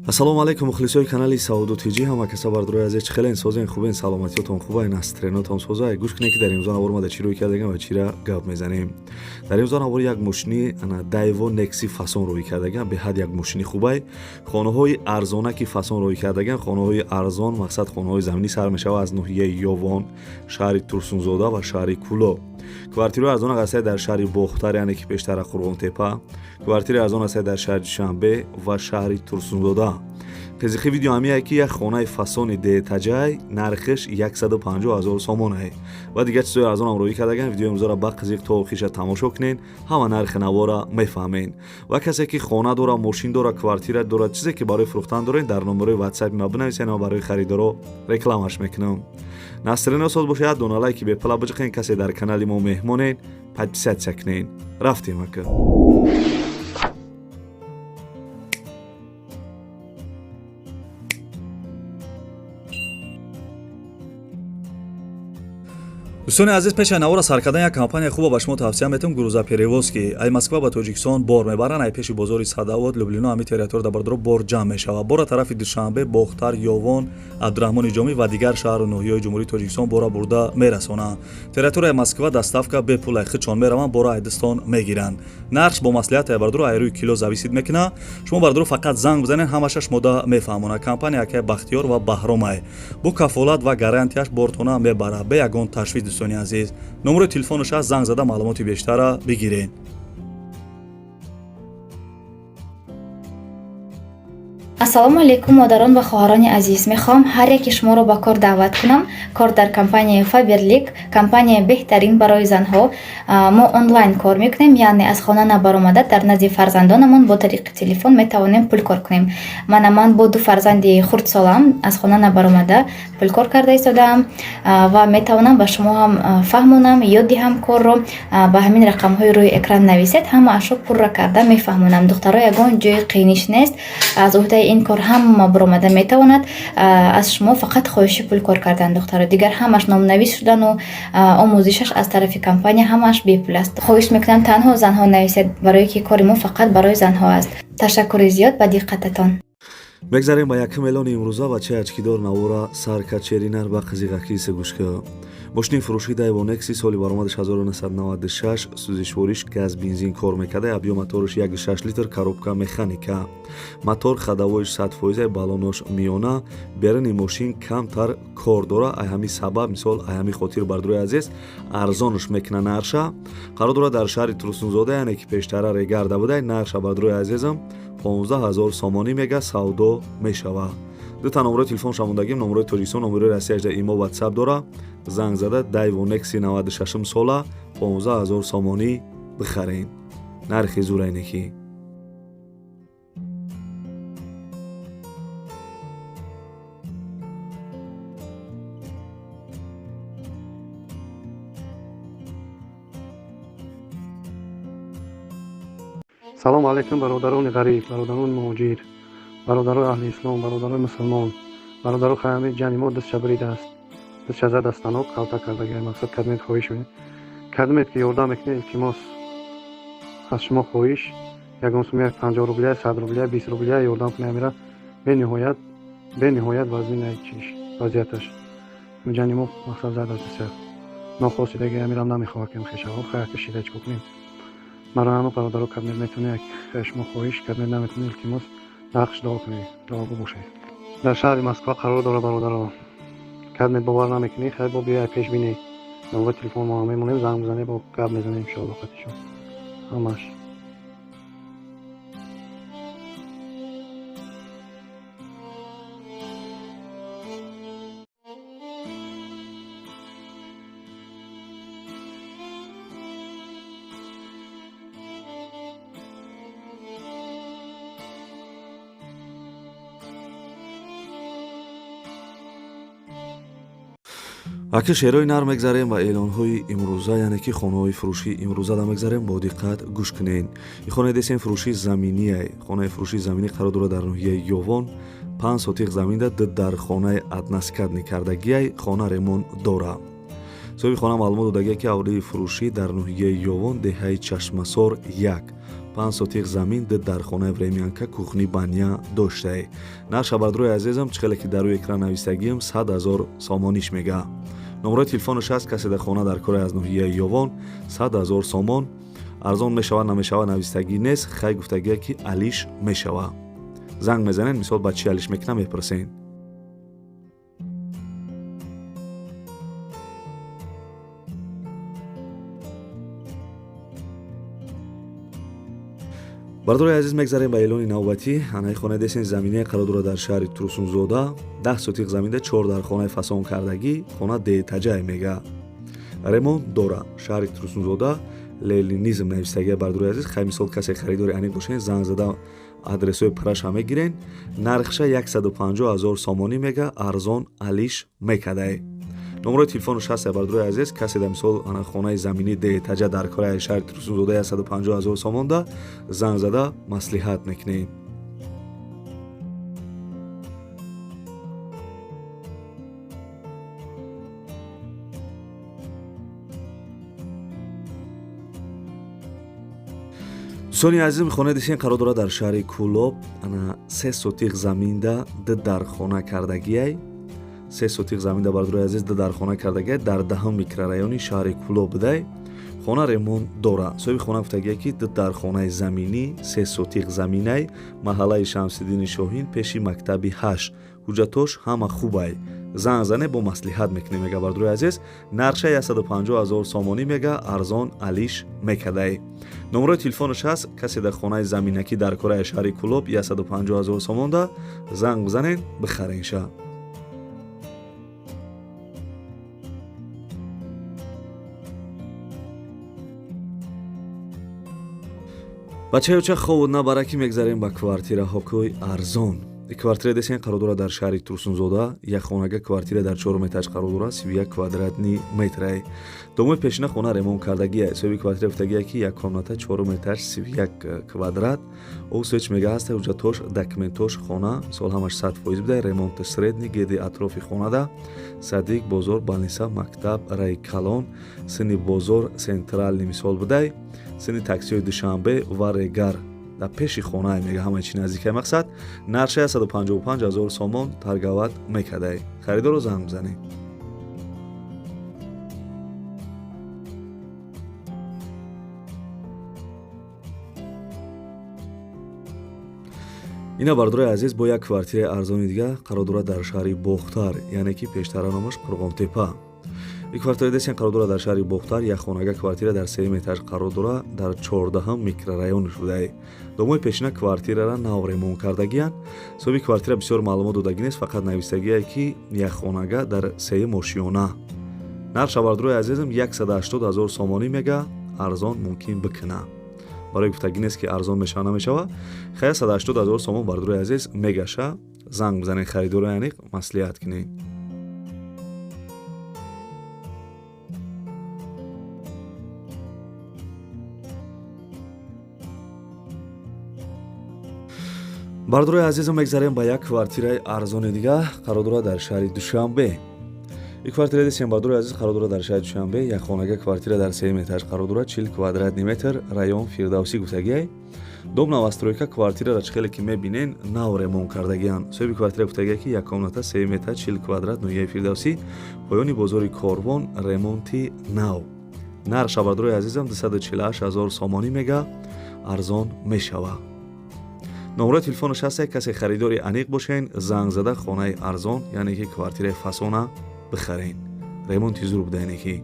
Ассалому алайкум, мухлисои канали Сауду ТЖ. Ҳама каса, бардорои азиз, чӣ хелен? Созен, хубен, саломатиётон хубай, настроениятон созай? Гӯш кунед, ки дар имрӯза навор омада чӣ рӯй кардагам ва чира гап мезанем. Дар имрӯза навор як мошини ана Дайво Некси фасон рӯй кардагам, беҳад як мошини хубай. Хонаҳои арзона ки фасон рӯй кардагам, хонаҳои арзон, мақсад хонаҳои заминӣ сар мешава аз ноҳияи Ёвон, шаҳри Турсунзода ва шаҳри Кӯлоб. Квартираи арзон ҳастад дар шаҳри Бохтар, яъне ки пештара Қурғонтепа. Квартираи арзон ҳастад дар шаҳри Душанбе ва шаҳри Турсунзода. Қизиқи видео ҳамияе, ки як хонаи фасони деэтажай, нархиш 150 ҳазор сомонае ва дигар чизои арзонам рӯӣ кардаган. Видеои имрӯзаро ба қизиқ то охириша тамошо кунед, ҳама нархи навора мефаҳмед. Ва касе ки хона дора, мошин дора, квартира дора, чизе ки барои фурӯхтан доред, дар номерои ватсапи ма бинависед, ма барои харидоро рекламаш мекунам. Настроение соз бошад, дона лайки бепала биҷиқен. Касе дар канали мо меҳмонед, подписаться кунед. Рафтем, ака. Дӯстони азиз, пеш аз навора сар кардан як компания хуба ба шумо тавсия метавам: грузоперевозки. Ай Москва ба Тоҷикистон бор мебаранд. Ай пеши бозори Садовод, Люблино, ҳами территория да бардоро бор ҷамъ мешавад. Бора тарафи Душанбе, Бохтар, Ёвон, Абдураҳмони Ҷомӣ ва дигар шаҳру ноҳияҳои Ҷумҳурии Тоҷикистон бора бурда мерасонанд. Территорияи Москва доставка бепул, ай худшон мераванд, бора айдистон мегиранд. Нархш бо маслиҳат, ай бардоро, ай рӯи кило зависит мекунад. Шумо, бардоро, фақат занг бизанед, ҳамаша шумода мефаҳмонад. Компания акай Бахтиёр ва Баҳромай, бо кафолат ва гарантияш бортона мебарад, бе ягон ташвиш. Дӯстони азиз, номерои телефонаш аст, занг зада маълумоти бештара бигиред. Ассалому алайкум, модарон ва хоҳарони азиз! Мехоҳам ҳар яки шуморо ба кор даъват кунам. Кор дар компанияи Фаберлик, компанияи беҳтарин барои занҳо. Мо онлайн кор мекунем, яъне аз хона набаромада, дар назди фарзандонамон бо тариқи телефон метавонем пул кор кунем. Мана, ман бо ду фарзанди хурдсолам аз хона набаромада пул кор карда истодаам ва метавонам ба шумо ҳам фаҳмонам, ёд диҳам корро. Ба ҳамин рақамҳои рӯи экран нависед, ҳамаашро пурра карда мефаҳмонам. Духтаро, ягон ҷои қииниш нест, аз уҳдаи ин кор ҳама баромада метавонад. Аз шумо фақат хоҳиши пул кор кардан, духтаро, дигар ҳамаш номнавис шудану омӯзишаш аз тарафи компания ҳамааш бепул аст. Хоҳиш мекунам, танҳо занҳо нависед, барое ки кори мо фақат барои занҳо аст. Ташаккури зиёд ба диққататон. Мегзарем ба якум эълони имрӯза. Бачаи ачкидор навора сарка, черинар ба қизиқакисе гӯшка. Мошини фурӯши Дайво Некси, соли баромадаш 1996, сӯзишвориш газ, бензин кор мекарда, объём мотораш 1,6 литр, коробка механика, мотор ходовойш 100%, баллонош миёна. Берани мошин камтар кор дора, ай ҳами сабаб, мисол, ай ҳами хотир, бардорои азиз, арзонш мекуна нарша. Қарор дорад дар шаҳри Турсунзода, яъне ки пештара Регарда буда. Нарша, бардорои азизам, 15 ҳазор сомонӣ мега, савдо мешавад. Дута номерои телефон шамондагим: номерои Тоҷикистон, номерои Россия. Имо, Ватсап дора. Занг зада Дайво Некси 96 сола 15 ҳазор сомонӣ бихарен. Нархи зурайнекӣ. Салому алайкум, бародарони ғариб, бародарони муҳоҷир, бародарои аҳли ислом, бародарои мусулмон. Бародаро, хаями ҷани мо дастша буридааст, дастша зада станок қалта кардагиа. Мақсад кадмед, хоҳиш кадмед, ки ёрдам мекунед, илтимос, аз шумо хоҳиш: ягон сум, як 50 рублия, 100 рублия, 20 рублия ёрдам кунед. Амира бениҳоят, бениҳоят вазнин чиш вазъияташ. Ҷани мо, мақсад, зада дастша нохостидаги. Амирам намехоҳад, ки хешавоб хая кашида, чӣ кунем? Маро бародаро, кадмед метавонед, як шумо хоҳиш кадмед, наметавонед, илтимос, дар ҳаққш дуо кунед, дуогӯ бошед. Дар шаҳри Москва қарор дорад, бародаро. Кадмед, бовар намекунӣ, хай, бо биёй, пеш бинӣ. Номерои телефон мо мемонем, занг бизанед, бо гап мезанем, иншоалло, қатишон ҳамаш. Ака, шеърҳои нар мегзарем ва эълонҳои имрӯза, яъне ки хонаҳои фурӯшии имрӯзада мегзарем. Бо диққат гӯш кунед. Ин хонаи десен фурӯшии заминие. Хонаи фурӯшии заминӣ қарор дорад дар ноҳияи Ёвон, 5 сотих заминда, ду дар хонаи односкатный кардагиай, хона ремонт дора. Соҳиби хона маълумот додагия, ки авлии фурӯшӣ дар ноҳияи Ёвон, деҳаи Чашмасор як. 5 сотих замин, ду дархонаи времянка, кухни, баня доштае. Нарша, бардрои азизам, чӣ хеле ки дар рӯи экран навистагиам, 100 0 сомониш мега. Номрои телефонаш ҳаст, касе дар хона дар кори аз ноҳияи Ёвон, 100 0 сомон. Арзон мешава, намешава, навистагӣ нест, хай гуфтагия ки алиш мешава. Занг мезанен, мисол ба чӣ алиш мекунам, мепурсен. Бардори азиз, мегзарем ба эълони навбатӣ. Анаи хонаи десен заминаи қарор дорад дар шаҳри Турсунзода, 10 сотиқ заминда, 4 дар хонаи фасон кардагӣ, хона деэтаҷай мега. Ремонт дора. Шаҳри Турсунзода, ленинизм навистагия, бардори азиз. Хай, мисол, касе харидори аниқ бошен, занг зада адресҳои праша мегирен. Нархша 150 0 сомонӣ мега, арзон алиш мекадай. Номрои телефонаш ҳаст, бардорои азиз, касе дар мисол ана хонаи заминӣ деэтаҷа дар кораи шаҳри Турсунзода 150 0 сомонда занг зада маслиҳат мекунед. Дӯстони азизм, хонаи дисен қарор дорад дар шаҳри Кӯлоб, ана 3 сотиқ заминда, ду дархона кардагиай. 3 сотиқ заминда, бардорои азиз, ду дархона кардагиай, дар 10-м микрорайони шаҳри Кӯлоб будай. Хона ремонт дора. Соҳиби хона гуфтагия ки ду дархонаи заминӣ, 3 сотиқ заминай, маҳаллаи Шамсиддини Шоҳин, пеши мактаби 8. Ҳуҷҷатош ҳама хубай. Занг зане, бо маслиҳат мекунем, мега, бардорои азиз. Нархша 150 0 сомонӣ мега, арзон алиш мекадай. Номрои телефонаш ҳаст, касе дар хонаи заминакӣ дар кораи шаҳри Кӯлоб 150 0 сомонда занг бизанен, бихаренша. Бачаёча, хобу набараки, мегзарем ба квартираҳокои арзон. Квартира десен қарор дорад дар шаҳри Турсунзода, як хонага квартира дар 4 этаж қарор дорад, 31 квадратный метрай. Домои пешина хона ремонт кардагия. Соҳиби квартира гуфтагия ки як комната, 4 этаж, 31 квадрат. Осеч мега ҳаста, ҳуҷҷатош, документош, хона мисол ҳамаш 100% буда, ремонт средний, гирди атрофи хонада садик, бозор, балниса, мактаб, раи калон, сини бозор центральный мисол будай, сини таксиҳои Душанбе ва Регар дар пеши хонае мега, ҳамаи чи наздикай. Мақсад, нарша 155 0 сомон торговать мекардай. Харидорро занг бизанед. Ина, бардорои азиз, бо як квартираи арзони дига қарор дорад дар шаҳри Бохтар, яъне ки пештара номаш Қурғонтепа. Ин квартира десен қарор дорад дар шаҳри Бохтар, як хонага квартира дар 3 этаж қарор дорад, дар 14-м микрорайонш будай. Домои пешина квартирара нав ремонт кардагиянд. Соҳиби квартира бисёр маълумот додагӣ нест, фақат навистагие ки як хонага дар 3 ошиёна. Нарша, бардорои азизам, 180 0 сомонӣ мега, арзон мумкин бикуна. Барои гуфтагӣ нест ки арзон мешава, намешава. Хай, 180 0 сомон, бардорои азиз, мегаша. Занг бизанед, харидоро аниқ маслиҳат кунед. Бардорои азизам, мегзарем ба як квартираи арзони дига, қарор дорад дар шаҳри Душанбе. Ин квартира десем, бардорои азиз, қарор дорад дар шаҳри Душанбе, як хонага квартира дар 3 этаж қарор дорад, 40 квадратный метр, район Фирдавсӣ гуфтагиай. Дом новостройка, квартирара чӣ хеле ки мебинен, нав ремонт кардагианд. Соҳиби квартира гуфтагия ки як комната, 3 этаж, 40 квадрат, ноҳияи Фирдавсӣ, поёни бозори Корвон, ремонти нав. Нарша, бардорои азизам, 248 0 сомонӣ мега, арзон мешава. Номрои телефонаш ҳаст, касе харидори аниқ бошен, занг зада хонаи арзон, яъне ки квартираи фасона бихарен. Ремонти зур буда, яъне ки.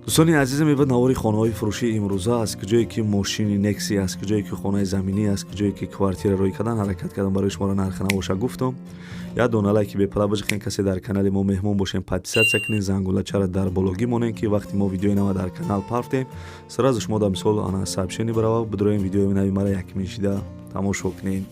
Дӯстони азизам, ибад навори хонаҳои фурӯшии имрӯза, аз куҷое ки мошини Некси, аз куҷое ки хонаи заминӣ, аз куҷое ки квартира рӯй кардан, ҳаракат кардам барои шуморо нарха набоша гуфтам. Як дона лайки бепала бижихен, касе дар канали мо меҳмон бошем, подписаться кунед, зангулачара дар бологӣ монем, ки вақти мо видеои нава дар канал парфтем, сразу шумо дар мисол ана сообщение барава, бидроем, видеои нави мара якмин шида тамошо кунед.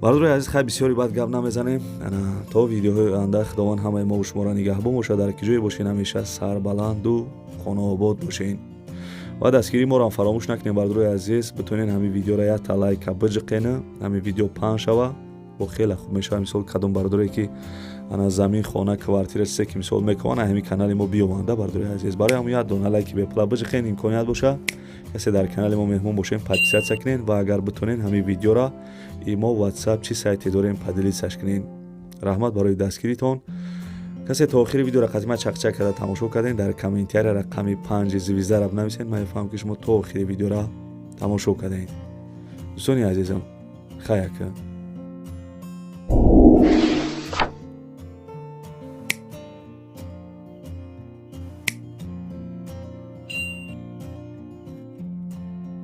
Бародарои азиз, хай, бисёри баъд гап намезанем. То видеоҳои оянда Худованд ҳамаи мо шуморо нигаҳбон бошад. Дар ки ҷое бошен, ҳамеша сарбаланду хонаобод бошен. Ва дастгирии моро ҳам фаромӯш накунем, бардорои азиз. Битонен ҳамин видеоро якта лайка биҷиқена, ҳамин видео паҳн шава, бо хеле хуб мешава. Мисол, кадом бардоре ки ана замин, хона, квартира, чизе ки, мисол, мекунанд, ҳамин канали мо биёванда, бардорои азиз. Барои ҳамун як дона лайки бепула биҷиқен. Имконият боша, касе дар канали мо меҳмон бошем, подписаться кунен ва агар битонен, ҳамин видеоро имо, WhatsApp, чӣ сайте дорем, поделиться ш кунен. Раҳмат барои дастгиритон. Касе то охири видеоро қатима чақчақ карда тамошо кардем, дар комментария рақами 5 звезда ра бинависед. Ман мефаҳмам, ки шумо то охири видеоро тамошо кардем. Дӯстони азизам, хаяка.